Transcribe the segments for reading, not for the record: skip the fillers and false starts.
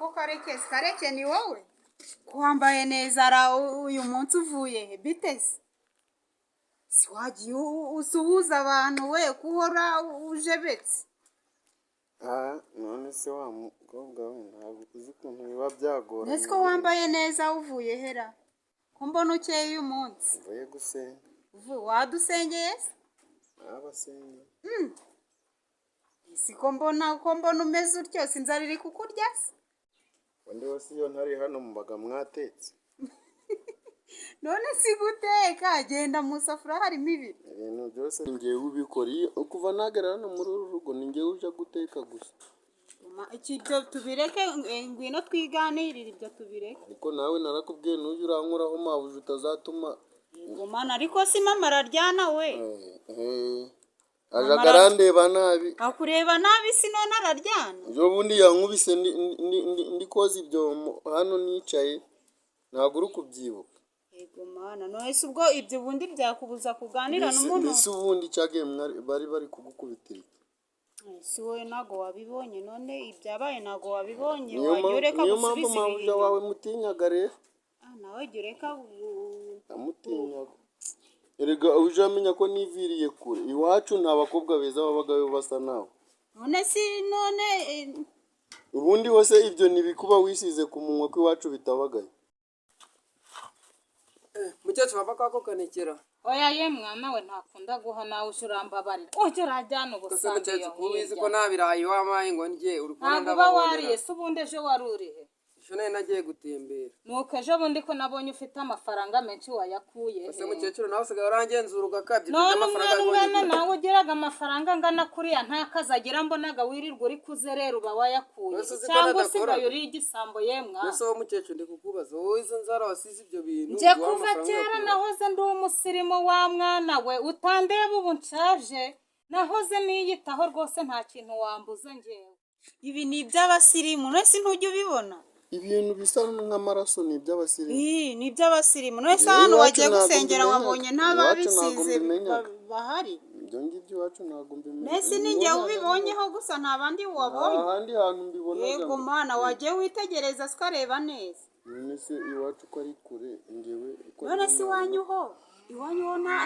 Ko Karekezi, Kareke ni wowe? Ko wambaye neza ra, uyu munsi uvuye he? Biteze si wagiye usuhuza abantu we, ko uhora ujebetse? Ah, none se wa mukobwa we, ntabwo uzi ukuntu biba byagoranye? Mbese ko wambaye neza, uvuye hera ko mbona ukeye uyu munsi? Mvuye gusenga. Uvuye wadusengeye se? Nabasenge. Si ko mbona umeze utyo, si inzara iri kukurya se? Undi wese iyo ntari hano mubaga mwatetse. None si guteka, genda mu safuriya harimo ibiri. Ibintu byose ni njyewe ubikora. Iyo kuva nagera hano muri uru rugo, ni njyewe uja guteka gusa. Iki ibyo tubireke, ngwino twiganirire, ibyo tubireke. Ariko nawe narakubwiye, ntujye urankuraho mabuja, utazatuma. Yego mana, ariko si mama araryana we. Ajaga arandeba nabi. Akureba nabi si none araryana. Ejo bundi yankubise ndi koza ibyombo hano nicaye, ntabwo uri kubyibuka. Yego mana, none se ubwo ibyo ubundi byakubuza kuganira n'umuntu? Mbese ubundi cyagiye bari bari kugukubitira iki? Si wowe ntabwo wabibonye, none ibyabaye ntabwo wabibonye. Niyo Wajya mpamvu ureka niyo mpamvu gusubiza mabuja ibintu. wawe mutinyaga rero. Ah, nawe jya ureka Ndamutinyaga erega, uje amenya ko niviriye kure iwacu, nta bakobwa beza babagayo basa nawe. None si none Ubundi hose ibyo ntibikuba wisize ku munwa ko iwacu bitabagayo. Mukecuru, wava kwako kanekera. Oya ye mwana we, ntakunda guha, nawe uje urambabarira, ujye urajyana Kose ubusambi iyo mukecuru, kuba ubizi ko hirya. nta birayi wampaye ngo ndye, uri kubona Ntabwo uba ndababonera. wariye se? Ubundi ejo wari urihe? Ejo nari nagiye gutembera. Nuko ejo bundi ko nabonye ufite amafaranga menshi, wayakuye Ese he? mukecuru, nawe usigaye urangenzura ugakabya ibyo None by'amafaranga umwana bibonye ungana gute? nawe ugiraga amafaranga angana kuriya, nta kazi agira, mbonaga wirirwa uri kuzerera, uba wayakuye? Ese uzi ko Cyangwa nadakora? usigaye uri igisambo ye mwana? Ese wowe mukecuru, ndi kukubaza, wowe izo nzara wasize ibyo bintu Njye uguha kuva amafaranga kera uyakura? nahoze ndi umusirimu wa mwana we, utandeba ubu nshaje, nahoze niyitaho rwose, nta kintu wambuza njyewe. Ibi ni iby'abasirimu, none se ntujya ubibona? Ibintu bisa nk'amaraso ni iby'abasirimu. Ii, ni iby'abasirimu. None se Rero hano iwacu wagiye ntabwo gusengera mbimenyaga. wabonye Iwacu ntabwo n'ababisize mbimenyaga. bahari? Ibyo ngibyo iwacu ntabwo mbimenya. Mbese ni njye ubibonyeho gusa, nta bandi wabonye? Nta handi hantu mbibonaga. Yego mana, wagiye witegereza se ukareba neza. None se iwacu ko ari kure, njyewe ko None ari se iwanyu ho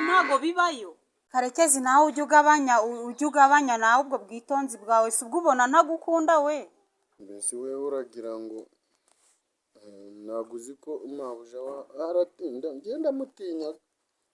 ntago bibayo? Karekezi, nawe ujye ugabanya nawe ubwo bwitonzi bwawe, si ubwo ubona ntagukunda we? Mbese wowe uragira ngo ntabwo uzi ko mabuja wa aratinda, ngenda mutinya.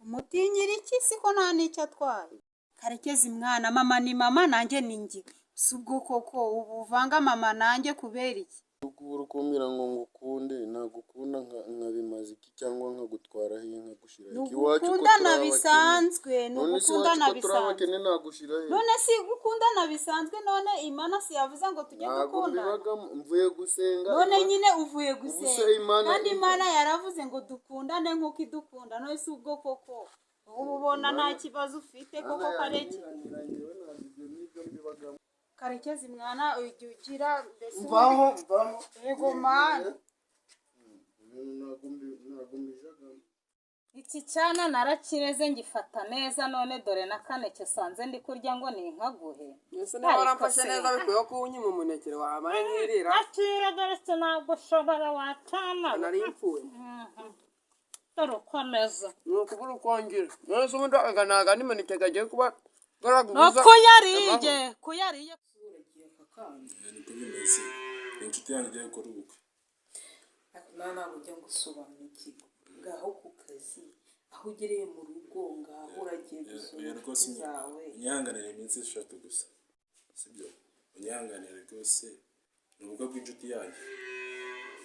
Umutinyira iki si ko nta n'icyo atwaye? Karekezi mwana, mama ni mama, nanjye ni njye. Si ubwo koko ubu uvanga mama nanjye kubera iki? Uri kumbwira ngo ngukunde, nagukunda nkabimaza iki, cyangwa nkagutwara he, nkagushyira Ni he? Iwacu ko turi ugukundana abakene. bisanzwe, ni None se ugukundana iwacu ko turi bisanzwe. abakene, nagushyira he? None si gukundana bisanzwe? None Imana si yavuze ngo tujye Ntabwo dukundana? mbibagamo, mvuye gusenga. None nyine uvuye Ubu se gusenga. Imana Kandi Imana yaravuze ngo dukundane nk'uko idukunda. None si ubwo koko ubu ubona nta kibazo ufite koko? Imana Kareke yanyiranira, njyewe ntabwo ibyo ngibyo mbibagamo. Karekezi mwana, ujya ugira mbese Mvaho, mvaho. Yego mana. Ibintu ntabwo mbijagamo. Iki cyana narakireze ngifata neza, none dore na kaneke sanze ndi kurya ngo ni inkaguhe. Ese niba waramfashe neza, bikwiye ko unyima umuneke wampaye nkirira? Akira, dore sinagushobora wacana. Nari mpfuye. Dore uko ameze. Ni ukubura ukongera. None se ubundi aka ntago andi maneke kagiye kuba karagubuza? Ko yariye, ko yariye. Niko bimeze, ni inshuti yanjye igiye gukora ubukwe. Ariko nawe ntabwo ujya ngo usobanukirwe, ngaho ku kazi, aho ugereye mu rugo, ngaho uragiye gusura Oya inshuti rwose, zawe. Unyihanganire iminsi 3 gusa, sibyo? Unyihanganire rwose, ni ubukwe bw'inshuti yanjye,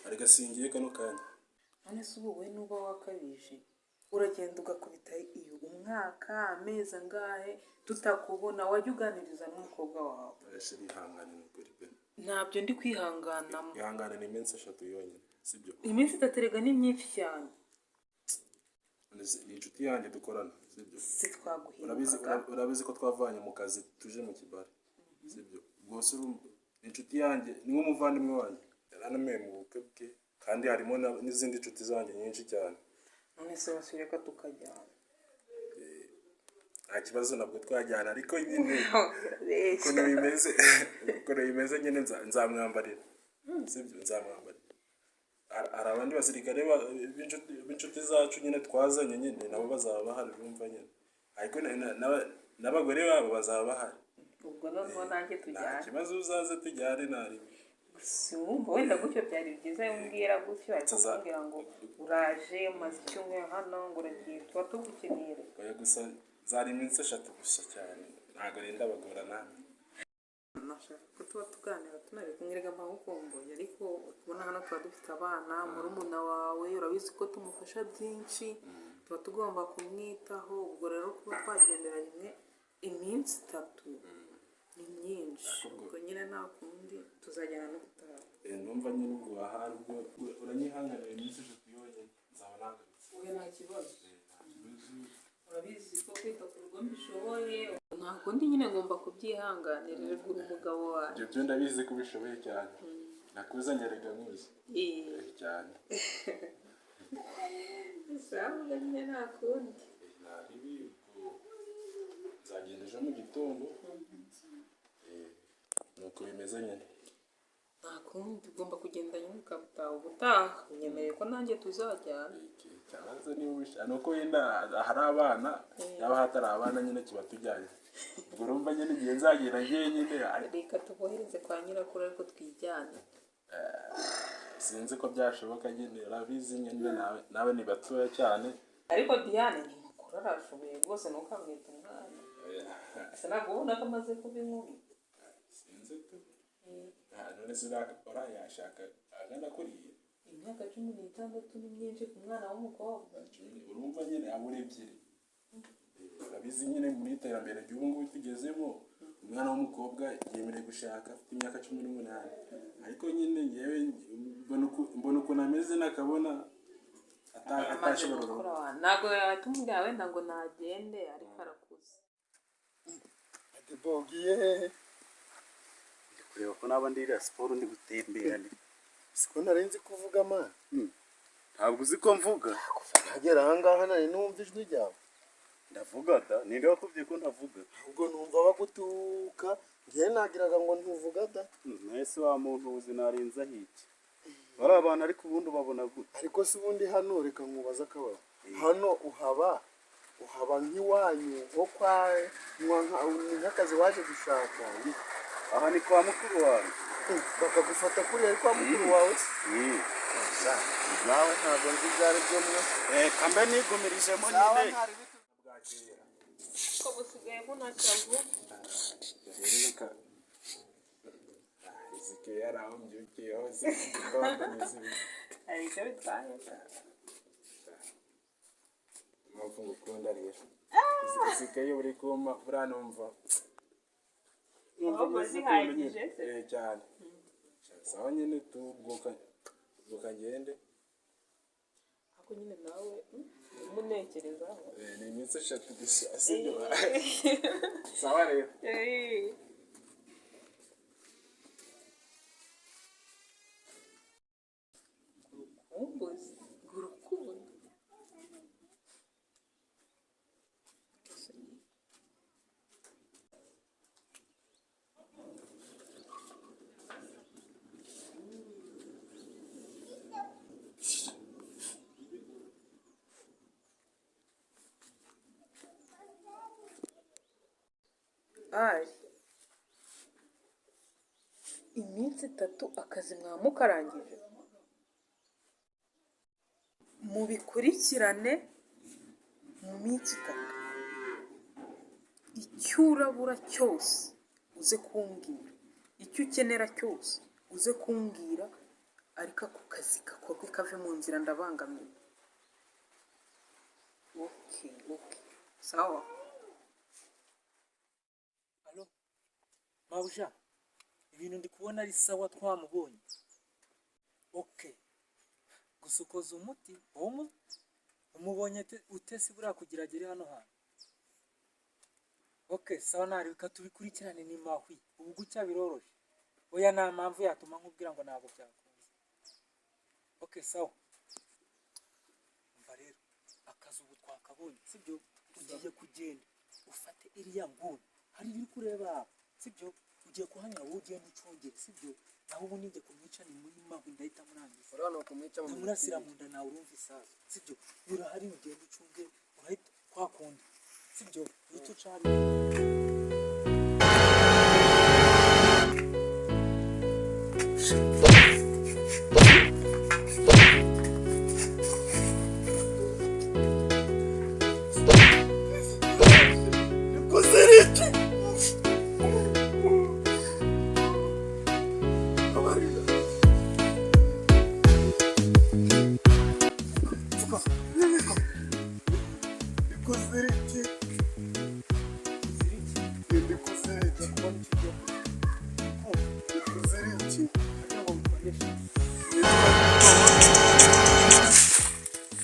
ariko singiye kano kanya. None se ubu wowe nuba wakabije, uragenda ugakubita iyo umwaka, amezi angahe tutakubona, wajya uganiriza n'umukobwa wawe. Ese bihangane, ni ukuri pe. Ntabyo ndi kwihanganamo. Ihanganire iminsi 3 yonyine, sibyo? Iminsi 3 erega ni myinshi cyane. None se ni inshuti yanjye dukorana, sibyo? Si Urabizi. twaguherukaga. Urabizi ko twavanye mu kazi tuje mu kibari, sibyo? Rwose urumva ni inshuti yanjye, ni nk'umuvandimwe wanjye, yaranamenye mu bukwe bwe, kandi harimo n'izindi nshuti zanjye nyinshi cyane. None se wasubireka tukajyana? Nta kibazo, nabwo twajyana, ariko nyine Urabeshya. ukuntu bimeze nyine, nzamwambarira. Sibyo, nzamwambarira. Hari abandi basirikare b'inshuti zacu nyine twazanye nyine, nabo bazaba bahari, urumva nyine, ariko n'abagore babo bazaba bahari. Ubwo noneho nanjye Nta tujyane. kibazo, uzaze tujyane nari. Si wumva wenda gutyo byari byiza iyo umbwira gutyo, ariko kumbwira ngo uraje umaze icyumweru hano ngo uragiye, tuba tugukeneye. Oya, gusa zari iminsi 3 gusa cyane, ntabwo renda bagora namwe. Nashaka ko tuba tuganira tunari kumwe, rega mpagukumbuye, ariko ubona hano tuba dufite abana, murumuna wawe urabizi ko tumufasha byinshi, tuba tugomba kumwitaho. Ubwo rero kuba twagendera rimwe iminsi 3 ni myinshi, ubwo nyine nta kundi tuzajyana no gutaha. Ndumva nyine ubwo ahari ubwo uranyihanganira iminsi 3 yonyine, nzaba nagarutse. Wowe nta kibazo, urabizi ko kwita ku rugo mbishoboye, nta kundi nyine ngomba kubyihanganira, erega uri umugabo wawe. Ibyo byo ndabizi ko ubishoboye cyane, nakuzanye rega nkuzi. Cyane. Sawa nyine, nta kundi. Naribi, ubwo nzagenda ejo mu gitondo. Nuko bimeze nyine. Nta kundi, ugomba kugenda nyine ukabutaha ubutaha, unyemereye ko nanjye tuzajyana. Cyangwa se niba ubishaka, nuko wenda hari abana, yaba hatari abana nyine kiba tujyanye, ubwo urumva nyine igihe nzagenda njyenyine Reka tubohereze kwa nyirakuru ariko twijyane. Sinzi ko byashoboka nyine, urabizi nyine nawe ni batoya cyane. Ariko Diane ni mukuru, arashoboye rwose, ntukamwita umwana. Ese ntabwo ubona ko amaze kuba inkumi? Sinzi tu. None se urayashaka agana kuriya? Imyaka 16 ni myinshi ku mwana w'umukobwa. Urumva nyine abura ebyiri. Urabizi nyine muri iterambere ry'ubu ngubu tugezemo, umwana w'umukobwa yemerewe gushaka afite imyaka 18, ariko nyine ngewe mbona ukuntu ameze nakabona Amaze atashobora gukura wa, ntabwo yatumubwira wenda ngo nagende, ariko arakuze. Debo, ugiye hehe? Ndi kureba ko naba ndiriya siporo, ndi gutembera ndi. Siko nari nzi kuvuga man. Ntabwo uzi ko mvuga? Nagera ahangaha nari numva ijwi ryawe. Ndavuga da, ninde wakubwiye ko ntavuga? Ubwo numva bagutuka, njyewe nagiraga ngo ntuvuga da. Nawe se wa muntu uzi narenze ahiki bari abantu, ariko ubundi ubabona gute? Ariko se ubundi hano, reka nkubaze akabazo, hano uhaba nk'iwanyu nko kwa ni nk'akazi waje gushaka? Aha ni kwa mukuru wanjye. Bakagufata kuriya ari kwa mukuru wawe se? Nawe ntabwo nzi ibyo ari byo mwe. Reka mbe nigumirijemo nyine. Ko busigaye bunacya vuba. Reka izike yari aho mbyukiye hose mu gitondo n'izindi. Hari icyo bitwaye? Impamvu ngukunda rero, izike iyo buri kuma buriya numva Ahubwo meze ukuntu nyine. zihagije se? Cyane. Sawa nyine, tubwuka bwuka ngende. Ariko nyine nawe umunekerezaho. Ni iminsi 3 gusa, sibyo? Sawa rero. Urukumbuzi urukundo. Ari iminsi 3 akazi mwamukarangije, mubikurikirane mu minsi 3, icyo urabura cyose uze kumbwira, icyo ukenera cyose uze kumbwira, ariko ako kazi gakorwe kave mu nzira, ndabangamiwe. Okay, sawa. Alo, mabuja, ibintu ndi kubona ari sawa, twamubonye. Okay, gusa ukoze umuti, wowe umubonye ute se buriya kugira agere hano hantu? Okay, sawa, nari reka tubikurikirane, ni mahwi, ubu gucya biroroshye. Oya, nta mpamvu yatuma nkubwira ngo ntabwo byakunze. Okay, sawa. Umva rero, akazi ubu twakabonye, sibyo? Ugiye kugenda ufate iriya nguni, hari ibiri kureba, sibyo? Ugiye kuhanyura wowe, ugenda ucungere, sibyo? Naho ubundi njye kumwica ni muri mahwi, ndahita murangiza. Uriya ni ukumwica mu Ndamurasira mu nda, nawe urumva isasu, sibyo? Urahari, ugenda ucunge, urahita kwa kundi, sibyo? Uhita uca hariya. Kuziriki. Kuziriki. Kuziriki. Kuziriki.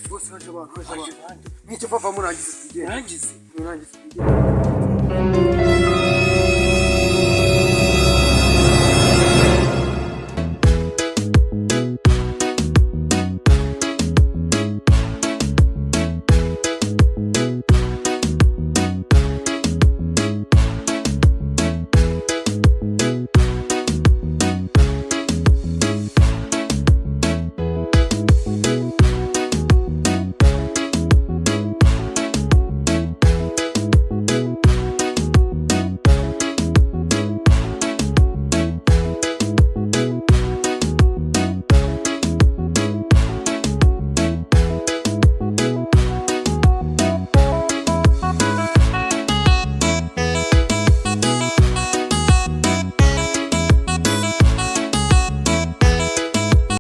Bose haje abantu, haje abantu. Nicyo papa, murangize tugende. Urangize. Murangize tugende.